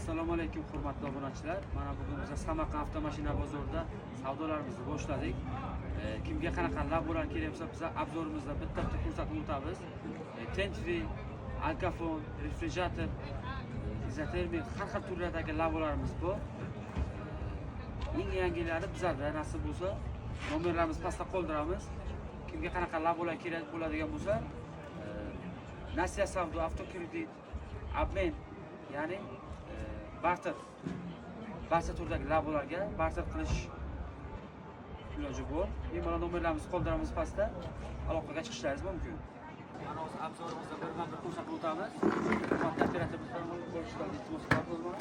Assalomu alaykum, hurmatli obunachilar. Mana bugun biz Samarqand avtomashina bozorida savdolarimizni boshladik. Kimga qanaqa Labolar kerak bo'lsa, biz обзор imizda bitta bitta ko'rsatib o'tamiz. Tentvi, Alkafon, refrigerator, izotermik, har xil turlardagi Labolarimiz bor. Eng yangilari bizlarda, nasib bo'lsa, nomerlarimizni pastda qoldiramiz. Kimga qanaqa Labolar kerak bo'ladigan bo'lsa, nasiya savdo, avtokredit, обмен, ya'ni barter, barcha turdagi Labolarga barter qilish iloji bor. Bemalol nomerlarimizni qoldiramiz pastda, aloqaga chiqishlaringiz mumkin. Mana hozir обзор imizda birma bir ko'rsatib o'tamiz. Hurmatli operator bo'lishdan iltimos qilamiz mana.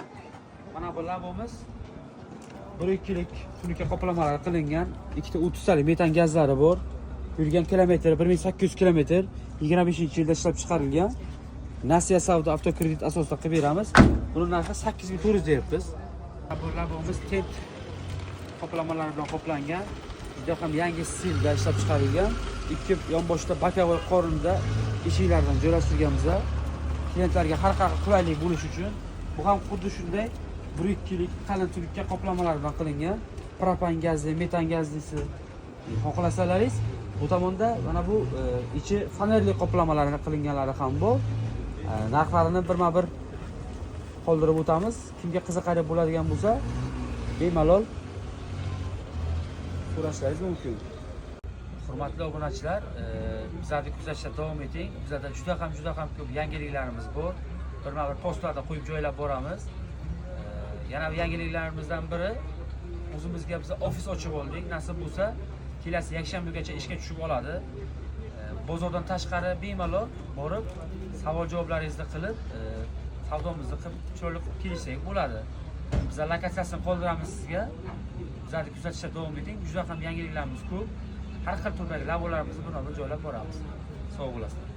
Mana bu Labomiz 1,2lik tunuka qoplamalar qilingan, ikkita 30 talik metan gazlari bor. Yurgan kilometri 1800 kilometr, 25-yilda ishlab chiqarilgan. Nasiya savdo, avtokredit asosida qilib beramiz. Buni narxi 8400 deyapmiz. Bu Labomiz tent qoplamalari bilan qoplangan. Juda ham yangi stilda ishlab chiqarilgan. Ikki yonboshda боковой qorinda eshiklardan joylashtirganmiz. Klientlarga har xil qulaylik bo'lishi uchun. Bu ham xuddi shunday 1,2lik qalin tunuka qoplamalar bilan qilingan. Propan gazli, metan gazlisi xohlasalaringiz, bu tomonda mana bu ichi fanerli qoplamalarni qilinganlari ham bor. Narxlarini birma bir qoldirib o'tamiz. Kimga qiziqarli bo'ladigan bo'lsa, bemalol so'rashlaringiz mumkin. Hurmatli obunachilar, bizlarni kuzatishda davom eting. Bizlarda juda ham ko'p yangiliklarimiz bor. Birma bir postlarda qo'yib joylab boramiz. Yana bir yangiliklarimizdan biri, o'zimizga biz ofis ochib oldik. Nasib bo'lsa, kelasi yakshanbagacha ishga tushib oladi. Bozordan tashqari bemalol borib, savol javoblaringizni qilib, savdomizni qilib, chiroyli qilib kelishsak bo'ladi. Bizlar lokatsiyasini qoldiramiz sizga. Bizlarni kuzatishda davom eting. Juda ham yangiliklarimiz ko'p. Har xil turdagi Labolarimizni birma bir joylab boramiz. Sog' bo'lasizlar.